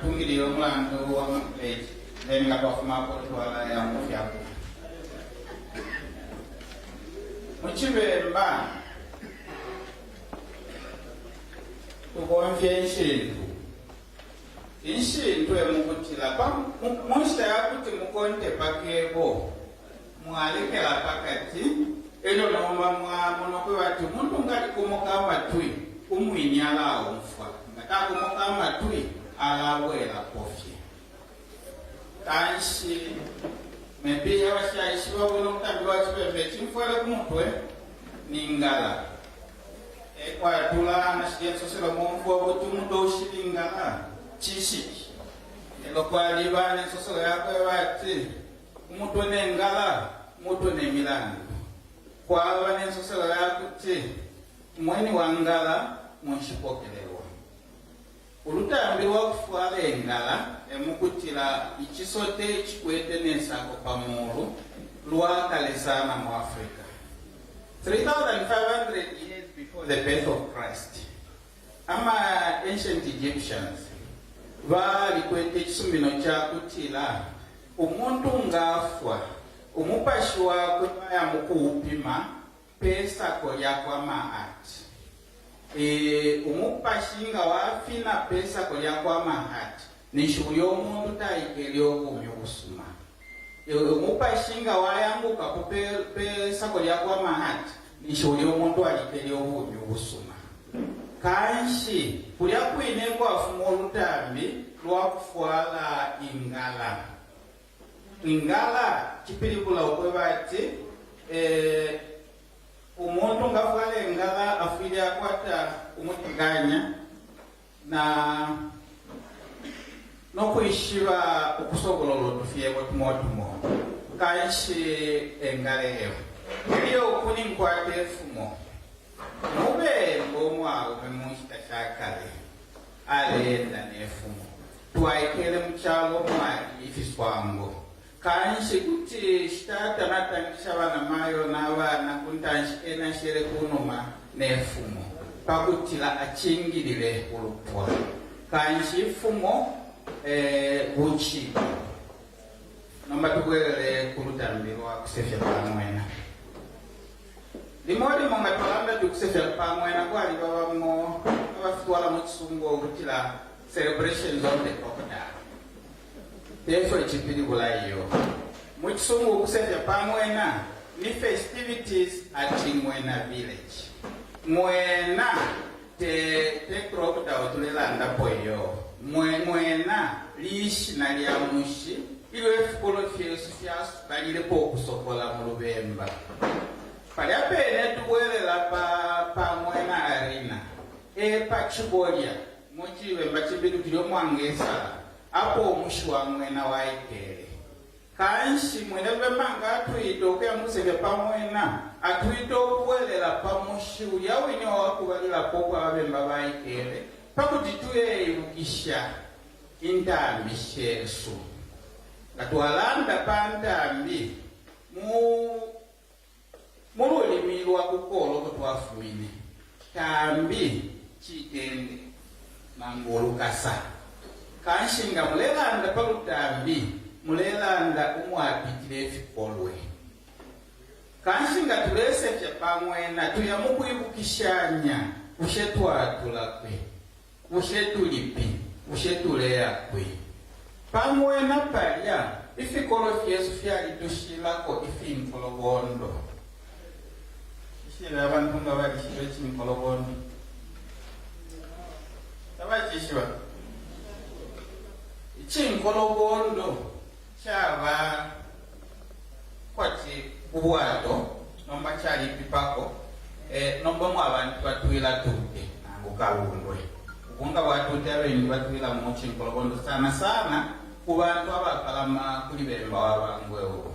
Atungilile umulandu wa ma pledge then nga twafumapo twalaya mu fyakulya. Mu Cibemba tubomfya inshintu. Inshintu e mukutila pa mu nshita ya kuti mukonte pa kebo mwalekela pakati elyo nomba mwamona ukweba ati umuntu nga alikomoka amatwi umwine alaumfwa nga takomoka amatwi alabwelapo fye. Kanshi maybe abashaishiba bwino umutambi wa Cibemba icimfwele ku mutwe ni ngala. Ekwatula na shilya nsoselo mumfwa ukuti umutwe ushili ngala cishiki. Elo kwaliba ne nsoselo yakweba ati umutwe ne ngala, umutwe ne milandu. Kwaba ne nsoselo yakuti umweni wa ngala munshipokelelwa. Ulutambi lwa kufwala ingala, e mukutila icisote icikwete ne sako pa muulu, lwa kale sana mu Afrika. 3,500 years before the birth of Christ, ama ancient Egyptians balikwete icisumino ca kutila umuntu nga afwa, umupashi wakwe baya mu kuupima pe sako lya kwa Maat. Ee, umupashi nga wafina pe sako lya kwa Maat, ninshi ulya umuntu taikele ubumi ubusuma. Ee, umupashi nga wayangukapo pe, pe sako lya kwa Maat, ninshi ulya umuntu alikele ubumi ubusuma. Kanshi, kulya kwine kwafuma ulutambi lwa kufwala ingala. Ingala cipilibula ukweba ati eh, umuntu nga afwala ingala afwile akwata umutekanya na no kwishiba ukusobolola utufyebo tumo tumo. Kanshi engala eyo. Elyo uku ninkwata ifumo. Mubemba umwaume mu nshita sha kale aleenda ne fumo. Twaikele mu calo umwali ifiswango. Kanshi kuti shitata natangisha banamayo na bana ku ntanshi ena ashele ku numa ne fumo pa kutila acingilile ulupwa. Kanshi ifumo e buci. Nomba tubwelele ku lutambi lwa kusefya pa ng'wena. Limo limo nga twalanda ati ukusefya pa ng'wena kwaliba bamo abafitwala mu Cisungu ukutila celebrations of the crocodile. Tefyo icipilibula iyo. Mu Cisungu ukusefya pa ng'wena ni festivities at Ng'wena Village. Ng'wena te, te crocodile tulelandapo iyo. Mwe, ng'wena lishina lya mushi ilyo ifikolwe fyesu fyabalilepo ukusokola mu lubemba. Palya pene tubwelela pa, pa Ng'wena Arena, e pa Chibolya, mu Cibemba cimbi tutile Umwangesala, apo umushi wa Ng'wena waikele. Kanshi mwine Lubemba nga atwita ukuya mu kusefya pa Ng'wena, atwita ukubwelela pa mushi ulya wine uwa kubalilapo uko Ababemba baikele, pa kuti tuleibukisha intambi shesu. Nga twalanda pa ntambi mu. Mu lulimi lwa ku Kolo uko twafumine, tambi citende nangu ulukasa. Kanshi nga mulelanda pa lutambi, mulelanda umwapitile ifikolwe. Kanshi nga tulesefya pa ng'wena, tuya mu kwibukishanya, bushe twatula kwi? Bushe tuli pi? Bushe tuleya kwi? Pa ng'wena palya, ifikolwe fyesu fyalitushilako ifinkolobondo. Nshile abantu nga balishiba icinkolobondo. Tabacishiba. Icinkolobondo caba kwati ubwato nomba calipipako eh, nomba mwa bantu batwila tute nangu kalundwe ubu nga bwatute abengi batwila mu cinkolobondo sana sana ku bantu abapalama kuli bemba wa Bangwe ubu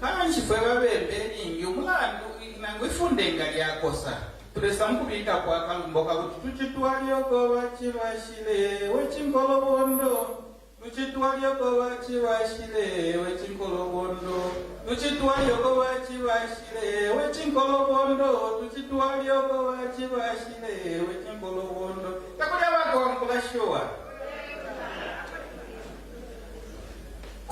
kanshi fwe babemba ilingi umulandu nangu ifunde nga lyakosa tulesa mukubikapo akalumbo kakuti tucitwalyoko bacibashile we cinkolobondo Lucitwa lyoko bacibashile we cinkolobondo Lucitwa lyoko bacibashile we cinkolobondo Tucitwa lyoko bacibashile we cinkolobondo Takuli abakonkula shuwa.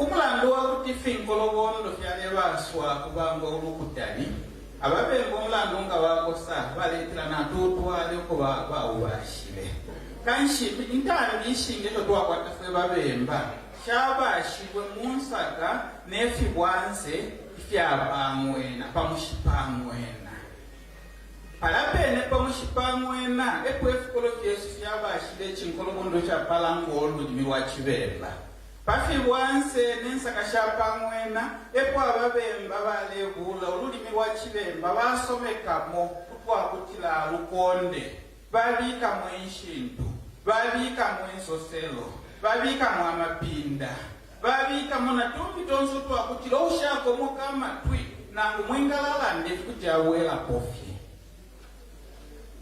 Ku mulandu wa kuti ifinkolobondo fyalebaswa ku bangwe ulukutali, Ababemba umulandu nga wakosa, baletila natuutwale uko baubashile. Kanshi intambi ishingi isho twakwata fwe babemba shabashilwe mu nsaka ne fibwanse ifya pa ng'wena, pa mushi pa ng'wena. Palya pene pa mushi pa ng'wena epo ifikolwe fyesu fyabashile icinkolobondo icapala ngo lulimi lwa Cibemba. Pa fibwanse ne nsaka sha pa ng'wena epo Ababemba balebuula ululimi lwa Cibemba basomekamo utwakutila lukonde, babikamo inshintu, babikamo insoselo, babikamo amapinda, babikamo na tumbi tonse utwakutila uushakomoka amatwi nangu mwingalalanda ifi kuti abwelapo fye.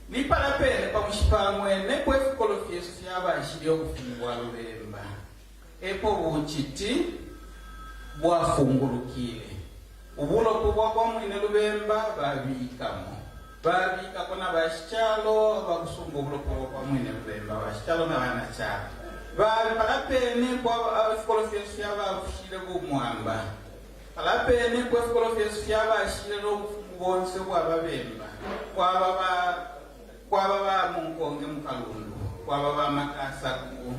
Ni palya pene pa mushi pa ng'wena epo ifikolo fyesu fyabashile ubufumu bwa Lubemba, epo buciti bwafungulukile. Ubulopo bwa kwa mwine Lubemba babikamo. Babikako na bashicalo abakusunga ubulopo bwa kwa mwine Lubemba, bashicalo na banacalo. Ba palya pene epo ifikolo fyesu fyabafushile bumwamba. Palya pene epo ifikolwe fyesu fyabashile no bufumu bonse ubwa babemba, kwaba ba, kwaba ba Munkonge mu Kalundu, kwaba ba Makasa ku,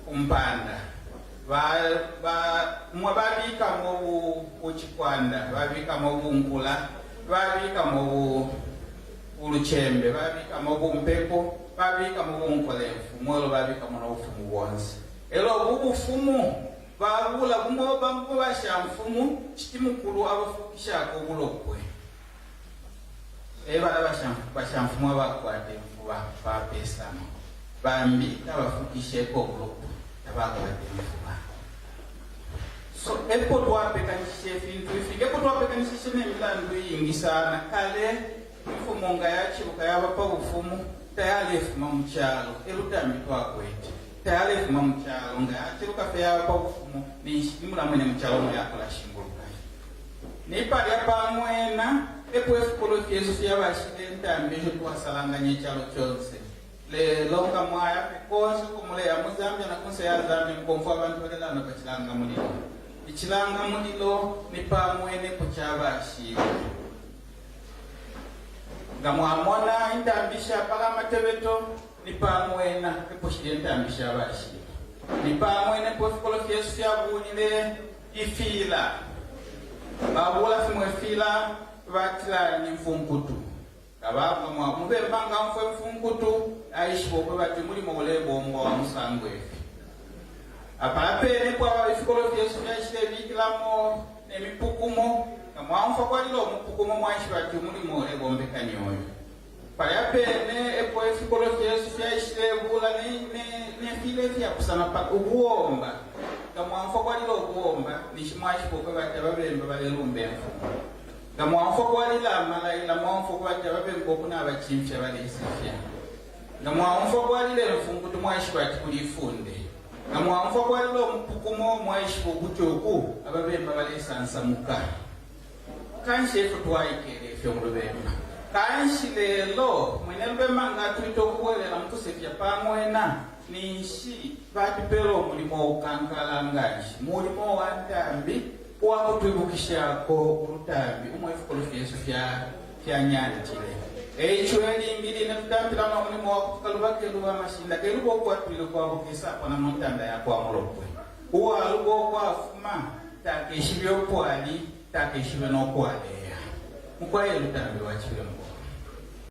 ku Mpanda, ba, ba, mwa babikamo bu, bucikwanda, babikamo bunkula, babikamo bu, bulucembe, babikamo bumpepo, babikamo bunkolemfumu, elo babikamo no bufumu bonse. Elo ubu bufumu Babuula bumo bamo bashamfumu citimukulu abafukishako ubulopwe. E bala bashamfumu abakwata imfuba bapesamo. Bambi tabafukisheko ubulopwe, tabakwata imfuba. So epo twapekanishishe ifintu ifingi, epo twapekanishishe ne milandu iingi sana. Kale imfumu nga yaciluka yaba pa bufumu tayalefuma mu calo, e lutambi twakwete. Tayalefuma mu calo, nga yaciluka fye yaba pa bufumu, ninshi ni mulya mwine mu calo umo yakulashinguluka. Ni palya pa ng'wena epo ifikolwe fyesu fyabashile intambi isho twasalanganya icalo conse. Lelo nga mwaya fye konse uko muleya mu Zambia na kunse ya Zambia, mukomfwa abantu balelanda pa cilanga mulilo. Icilanga mulilo ni pa ng'wena epo cabashile. Nga mwamona intambi ishapala amatebeto, Ni pa ng'wena epo shilya intambi sha bashila. Ni pa ng'wena epo ifikolo fyesu fyabuulile ifiila. Babuula fimo ifiila batila ni mfunkutu. Nga ba, nga mwa, mubemba nga aumfwa imfunkutu, aishiba ukweba ati umulimo ulebombwa wa musango ifi. Apala pene epo ifikolo fyesu fyaishilebikilamo ne mipukumo. Nga mwaumfwa kwalila umupukumo, mwaishiba ati umulimo ulebombeka ni uyu. Palya pene epo ifikolwe fyesu fyaishilebuula ne, ne, ne fiila ifyapusana pa ubuomba. Nga mwaumfwa kwalila ubuomba, ninshi mwaishiba ukweba ati Ababemba balelumba imfumu. Nga mwaumfwa kwalila amalaila, mwaumfwa ukweba ati Ababemba uku nabacimfya balesefya. Nga mwaumfwa kwalila imfungutu, mwaishiba ati kuli ifunde. Nga mwaumfwa kwalila umupukumo, mwaishiba ukuti uku Ababemba balesansamuka. Kanshi efyo twaikele ifyo mu Lubemba. Kanshi lelo mwine Lubemba nga atwita ukubwelela mu kusefya pa ng'wena, ninshi batupela umulimo ukankala nganshi. Mulimo wa ntambi uwa kutwibukishako ulutambi umo ifikolo fyesu fya fyanyantile. Eico ilingi line tutampila no mulimo wa kuti kaluba keluba amashinda keluba ukwatwile kwabo kesapona mu ntanda ya kwa Mulopwe. Uwaluba ukwafuma takeshibe uko ali, takeshibe no ko aleya. Mukwai e lutambi lwa Cibemba ulu.